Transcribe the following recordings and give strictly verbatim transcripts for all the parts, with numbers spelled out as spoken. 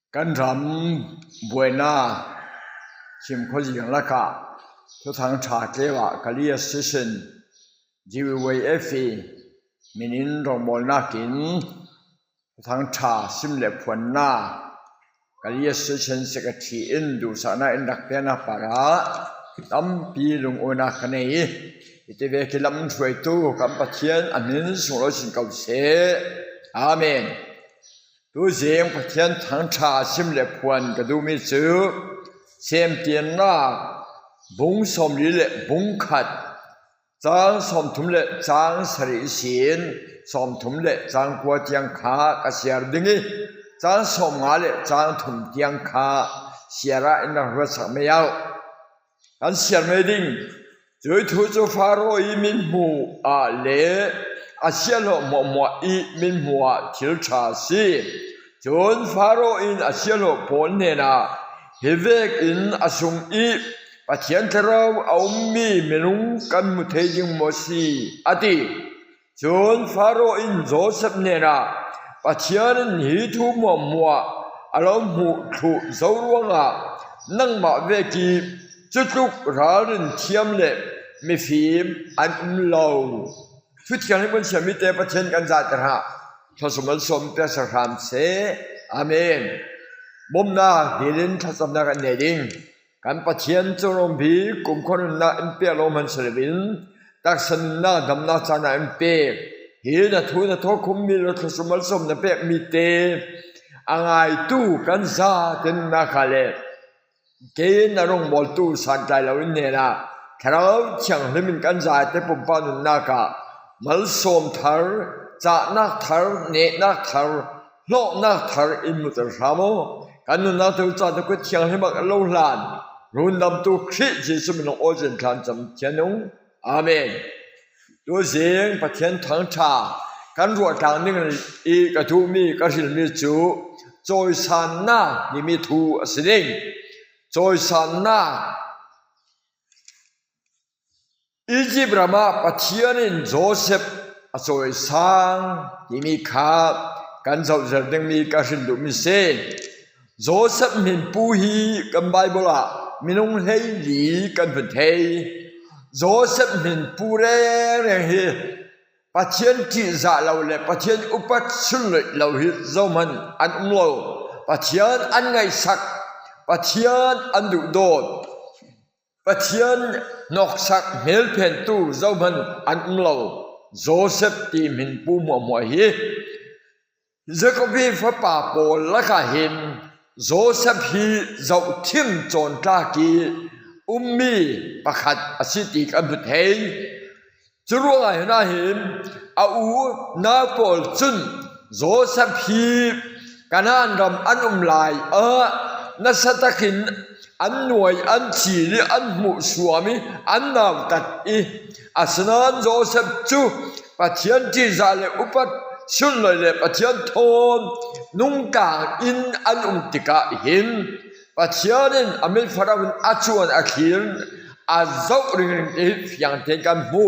Kan ram buaina chimkhaw zing lakah Thuthang Ṭha tleuah Kali Association, G Y F, min in rawngbawlnakin Thuthang Ṭha sim leh phuanna Kali Association Secretary in duhsakna in rak piakna parah tampi lungawina ka nei. Hiti vek hi lam hruaitu kan Pathian a hmin sunglawi sin ko seh. Amen. Tuzing Pathian Thuthang Ṭha sim leh phuan ka duhmi cu Semtirnak bung sawmli leh bung khat, cang sawmthum leh cang sarih ihsin sawmthum leh cang kua tiang kha ka siar ding ih, cang sawmnga leh cang thum tiang kha siar ah in rak ruatsak mei uh. Kan siar mei ding. Cuih thu cu Faro ih mithmuh ah le a siahhlawh hmuahhmuah ih mithmuh ah thil ṭha a si. Cun Faro in a siahhlawh pawl hnenah, "Hi vekin a sung ih Pathian thlarau a ummi minung kan hmu thei ding maw si?" a ti. Cun Faro in Josef hnenah, "Pathian in hi thu hmuahhmuah a lo hmuh thluh zo ruangah nangmah vek ih cutluk ralrin thiam le mifim an um lo." Thu thianghlim kan siarmite Pathian kan zahter hlah. Thluasuah malsawm piaksak hram seh. Amen. Bawmhnak dilin thlacamnak kan nei ding. Kan Pathian cu a rawng bik kumkhua nunnak in pek lawng hman si loin taksa nunnak damnak caan ah in pek. Hi na thu na thawk khummi le thluasuah malsawm na pekmi te a ngaitu kan zate nunnak ah le kei in a rawngbawltu santlai lo in hnenah Thlarau Thianghlim in kan zate pumpak nunnak ah malsawm thar, cahnak thar, nehnak thar, hlawknak thar in hmuhter hram aw. Kan nunnak tu cahtu kut thianghlim ah kan lo hlan. Rundamtu Khrih Jesuh min in aw zin thlan cam thian ung. Amen. Tuzing Pathian Thuthang Ṭha kan ruah tlang ding ih ka duhmi, ka hrilmi cu cawisannak timi thu a si ding. Cawisannak. Izipt ram ah Pathian in Josef a cawisang timi kha kan zohzer dingmi ka hril duhmi si. Josef hminpu hi kan Baibal ah minung hleili kan hmu thei. Josef hminpu rengreng hi Pathian ṭihzah lo le Pathian upat sunloih lo hi zohman an um lo. Pathian an ngaihsak, Pathian an duhdawt, Pathian hnawksak hmelphentu zohman an um lo. Josef ti hminpu hmuahhmuah hi Jakob ih fapa pawl lakah hin Josef hi zohthim cawntlak ih ummi pakhat a si ti kan hmu thei. Curuangah hinah hin a unau pawl cun Josef hi Kanaan ram an um lai ah nasa takin an nuai an cil ih an hmuhsuam ih an nautat ih, asinain Josef cu Pathian ṭihzah le upat sunloih le Pathian thawn nungtlang in an um tikah hin Pathian in a mit farau in a cuan a thlir in a zoh ringring ti hi fiang tein kan hmu.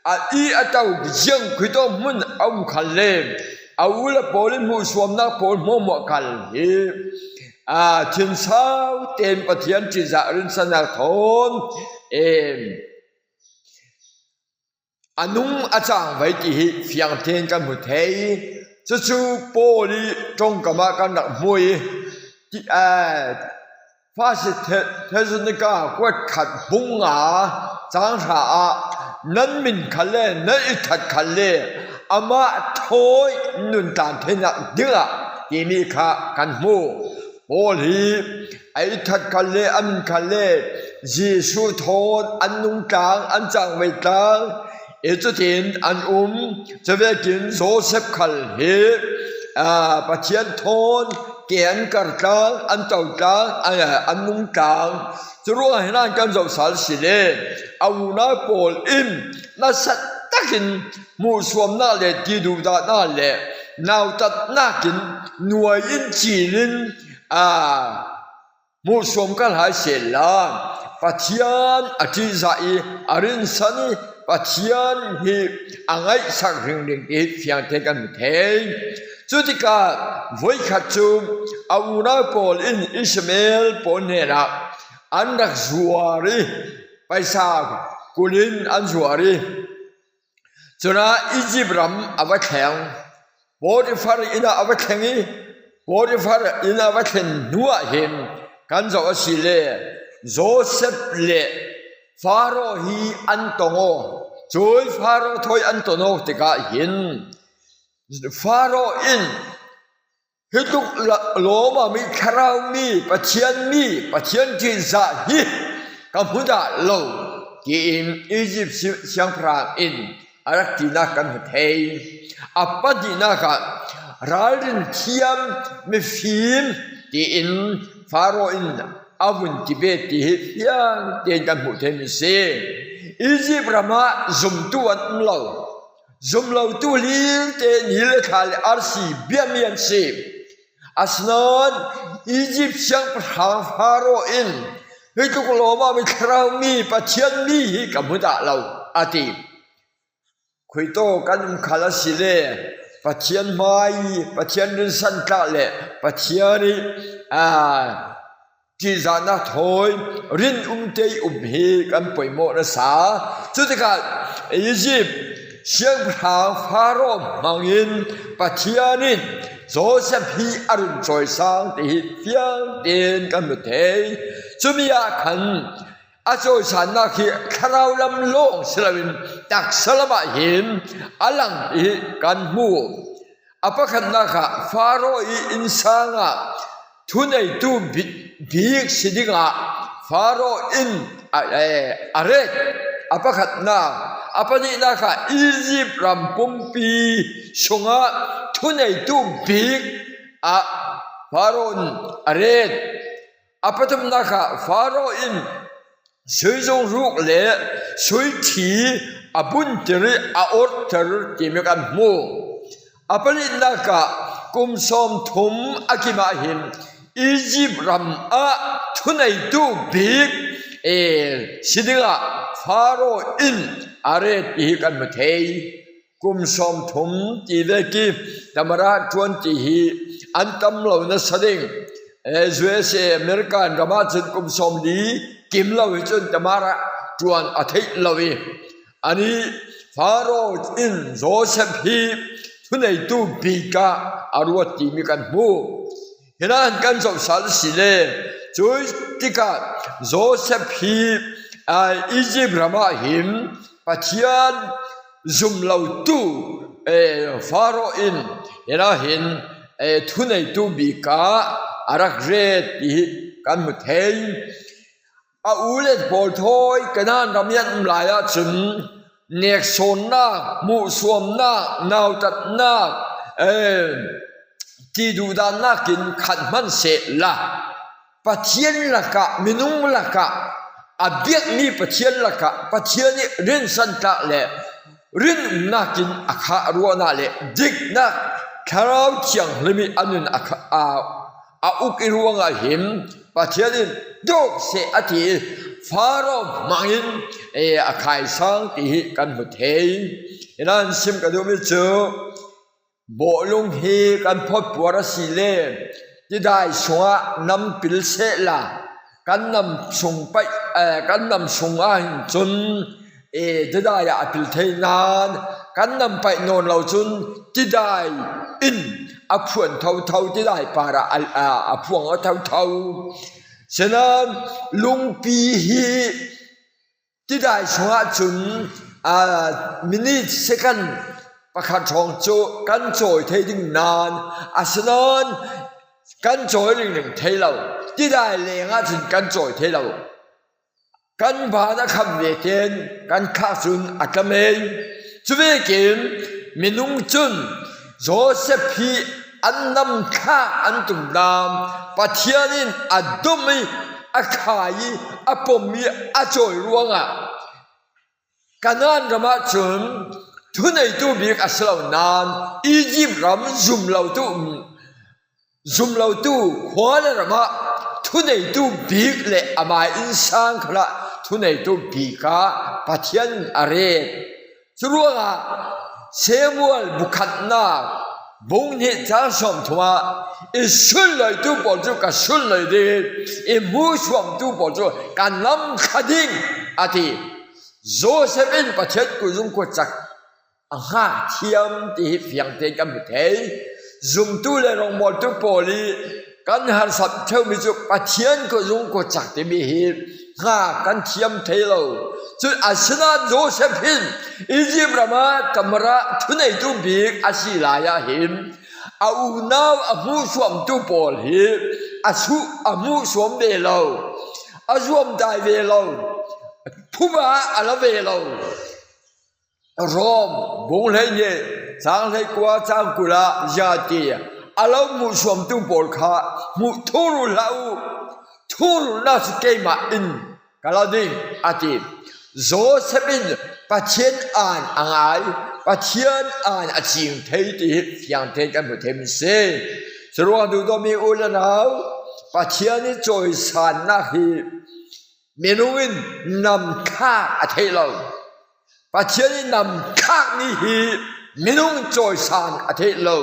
A ih a to ziang khuitawk hmun a um khal le a u le pawl in hmuhsuamnak pawl hmuahhmuah khal hi, aa, thinsau tein Pathian ṭihzah rinsannak thawn, em, a nung a cangvai ti hi fiang tein kan hmu thei. Cucu Paul ih ṭongkam ah kan rak hmu ih, ti-, aa, First Thessalonica kuat khat bung nga cang hra ah, "Nan min khal le nan i that khal le amah thawi nuntan theinak dingah," timi kha kan hmu. Paul hi a i that khal le a min khal le Jesuh thawn an nungtlang, an cangvai tlang, ih cutin an um. Cuvekin Josef khal hi, aa, Pathian thawn ke an kar tlang, an to tlang, aa, an nung tlang. Curuangah hinah kan zoh sal si le a unau pawl in nasa takin hmuhsuamnak le tiduhdahnak le nautatnak in nuai in cil in, aa, hmuhsuam khal hai sehla, Pathian a ṭihzah ih a rinsan ih Pathian hi a ngaihsak ringring ti hi fiang tein kan hmu thei. Cutikah voikhat cu a unau pawl in Ishmael pawl hnenah an rak zuar i paisa kulin an zuar i, cunah Izipt ram a va thleng. Potifar inn ah a va thleng i, Potifar inn a va thlen hnuah hin kan zoh a si le Joseph le Faro hi an tong aw. Cui Faro thawi an ton aw tikah hin Faro in, "Hi tluk la-, lawma mi, thlarau mi, Pathian mi, Pathian ṭihzah hi ka hmu dah lo," tiin Izipt si-, siangpahrang in a rak tinak kan hmu thei. A pahnihnak ah, "Ralrin thiam, mifim," tiin Faro in a vun ti ve ti hi fiang tein kan hmuh theimi si. Izipt ram ah zumtu an um lo. Zumlotu lil te ni le thla le arsi biami an si. Asinain Izipt siangpahrang Faro in, "Hi tluk lawma mi, thlarau mi, Pathian mi hi ka hmu dah lo," a ti. Khuitawk kan um khal a si le Pathian hmai, Pathian rinsan tlak le Pathian i, aa, ṭihzahnak thawi rinum te i um hi kan poimawh nasa. Cutikah Izipt siangpahrang Faro hmangin Pathian in Joseph hi a run cawisang ti hi fiang tein kan hmu thei. Cumi ah khan a cawisannak hi thlarau lam lawng si loin taksa lamah hin a lang ti hi kan hmu. A pakhatnak ah Faro i innsang ah thuneitu bi-, bik si dingah Faro in a, eh, a ret. A pakhatnak, a pahnihnak ah Izipt ram pumpi sungah thuneitu bik ah Faro in a ret. A pathumnak ah Faro in sui zungruk le sui ṭhi a buntir i a orter timi kan hmu. A palinak ah kum sawmthum a kim ah hin Izipt ram ah thuneitu bik, eh, si dingah Faro in a ret ti hi kan hmu thei. Kum sawmthum ti vek i Tamara ṭuan ti hi an tam lo nasa ding. Eh, U S A, American ram ah cun kum sawmli kim lo hi cun Tamara ṭuan a theih lo i, anih Faro in Joseph hi thuneitu bik ah a ruat timi kan hmu. Hinah kan zoh sal a si le, cui tikah Joseph hi, aa, Izipt ram ah hin Pathian zum lotu, eh, Faro in hinah hin, eh, thuneitu bik ah a rak ret ti hi kan hmu thei. A u le pawl thawi Kanaan ram i an um lai ahcun neksawnnak, hmuhsuamnak, nautatnak, eh, ti duhdannak in khat hman sehla, Pathian lakah, minung lakah a biakmi Pathian lakah Pathian i rinsantlak le rinumnak in a khah ruahnak le diknak, Thlarau Thianghlim i a nun a kha-, a, a uk i ruangah hin Pathian in dawk seh a ti i Faro hmangin, eh, a khaisang ti hi kan hmu thei. Hinah sim ka duhmi cu, bawlung hi kan phawt puar a si le, tidai sungah nam pil sehla, kan nam sung paih, eh, kan nam sung ah hin cun, eh, tidai ah a pil thei nain, kan nam paih nawn lo cun tidai in a phuan thotho, tidai parah a, a, a phuang a thotho. Sinain lungpi hi tidai sungah cun, aa, minute, second pakhat hrawng cu kan cawi thei ding nain, asinain kan cawi ringring thei lo. Tidai lengah cun kan cawi thei lo. Kan ban a kham ve tein kan thlak cun a tla mei. Cuvekin minung cun Joseph hi an nam thlak an tum dan Pathian in a dom i a khai i a pom i a cawi ruangah Kanaan ram ah cun thuneitu bik a si lo nain Izipt ram zum lotu, zum lotu khua le ram ah thuneitu bik le amai innsang khalah thuneitu bik ah Pathian in a ret. Curuangah Samuel bu khatnak, Bung hnih chang sawmthum ah, "I sulloitu pawl cu ka sulloi ding, i hmuhsuamtu pawl cu ka nam thla ding," a ti. Josef in Pathian kut zung kut cak a hngak thiam ti hi fiang tein kan hmu thei. Zumtu le rawngbawltu pawl i kan harsat theuhmi cu Pathian kut zung kut cak timi hi hngak kan thiam thei lo. Cun asinain Josef hin Izipt ram ah tamara thuneitu bik a si lai ah hin a unau a hmuhsuamtu pawl hi a suh a hmuhsuam ve lo, a zuamtai ve lo, phuba a la ve lo. Rom bung hleihnih, cang hleikua, cang kul ah ziati a lo hmuhsuamtu pawl kha hmuh thurul hlah u, thurulnak cu keimah in ka la ding, a ti. Josef in Pathian aan a ngai, Pathian aan a cing thei ti hi fiang tein kan hmu theimi si. Curuang duhdawtmi u le nau, Pathian i cawisannak hi minung in nam thlak a theih lo. Pathian i nam thlakmi hi minung cawisan a theih lo.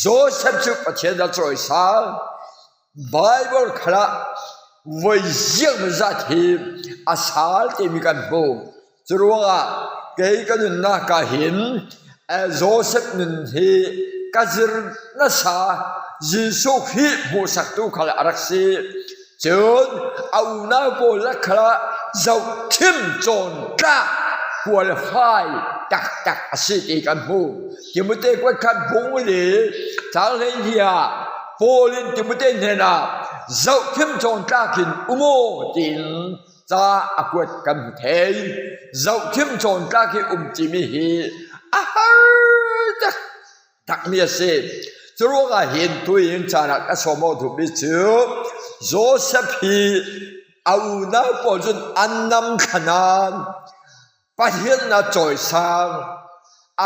Josef cu Pathian a cawisan. Baibal khalah voi ziangzat hi a sal timi kan hmu. Curuangah kei ka nunnak ah hin, eh, Josef nun hi ka zir nasa Jesuh Khrih hmuhsaktu khal a rak si. Cun a unau pawl lak khalah zohthim cawntlak qualify taktak a si ti kan hmu. Timote kuat khat bung li cang hleihnih ah Paul in Timote hnenah zohthim cawntlak in um aw tiin ca a kuat kan hmu thei. Zohthim cawntlak hi um timi hi a har tak takmi a si. Curuangah hin tuin caan ah ka sawm awk duhmi cu Josef hi a unau pawl cun an nam thla nain Pathian a cawisang.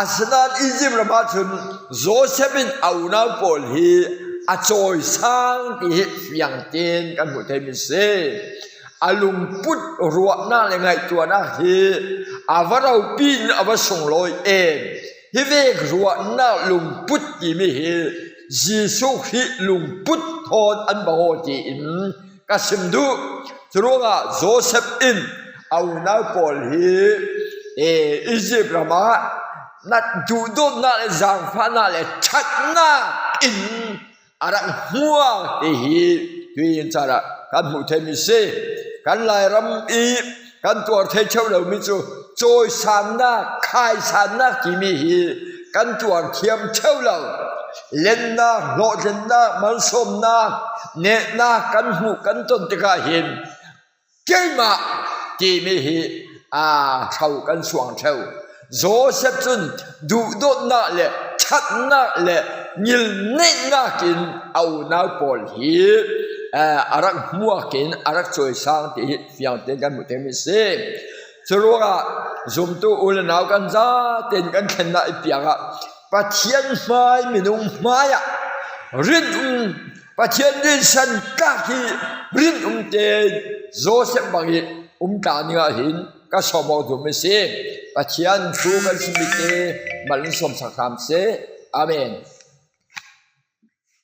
Asinain Izipt ram ah cun Josef in a unau pawl hi a cawisang ti hi fiang tein kan hmuh theimi si. A lungput ruahnak le ngaihtuahnak hi a va ropi in a va sunglawi em. Hi vek ruahnak lungput timi hi Jesuh Khrih lungput thawn an bang aw tiin ka sim duh. Curuangah Josef in a unau pawl hi, eh, Izipt ram ah nat duhdawtnak le zaangfahnak le ṭhatnak in a rak hmuak ti hi tuin caan ah kan hmuh theimi si. Kan Lairam i kan tuar thei ṭheuh lomi cu cawisannak, khaisannak timi hi kan tuar thiam ṭheuh lo. Lennak, hlawhtlinnak, malsawmnak, nehnak kan hmuh kan ton tikah hin keimah timi hi, aa, hro kan suang ṭheu. Josef cun duhdawtnak le ṭhatnak le ngilneihnak in a unau pawl hi, aa, a rak hmuak in a rak cawisang ti hi fiang tein kan hmuh theimi si. Curuangah zumtu u le nau kan zaten kan thlennak i piak ah Pathian hmai, minung hmai ah rinum, Pathian rinsan tlak hi rinum tein Josef bang hi um tla ning ah hin ka sawm awk duhmi si. Pathian thu kan simmi te mal in sawmsak hram seh. Amen.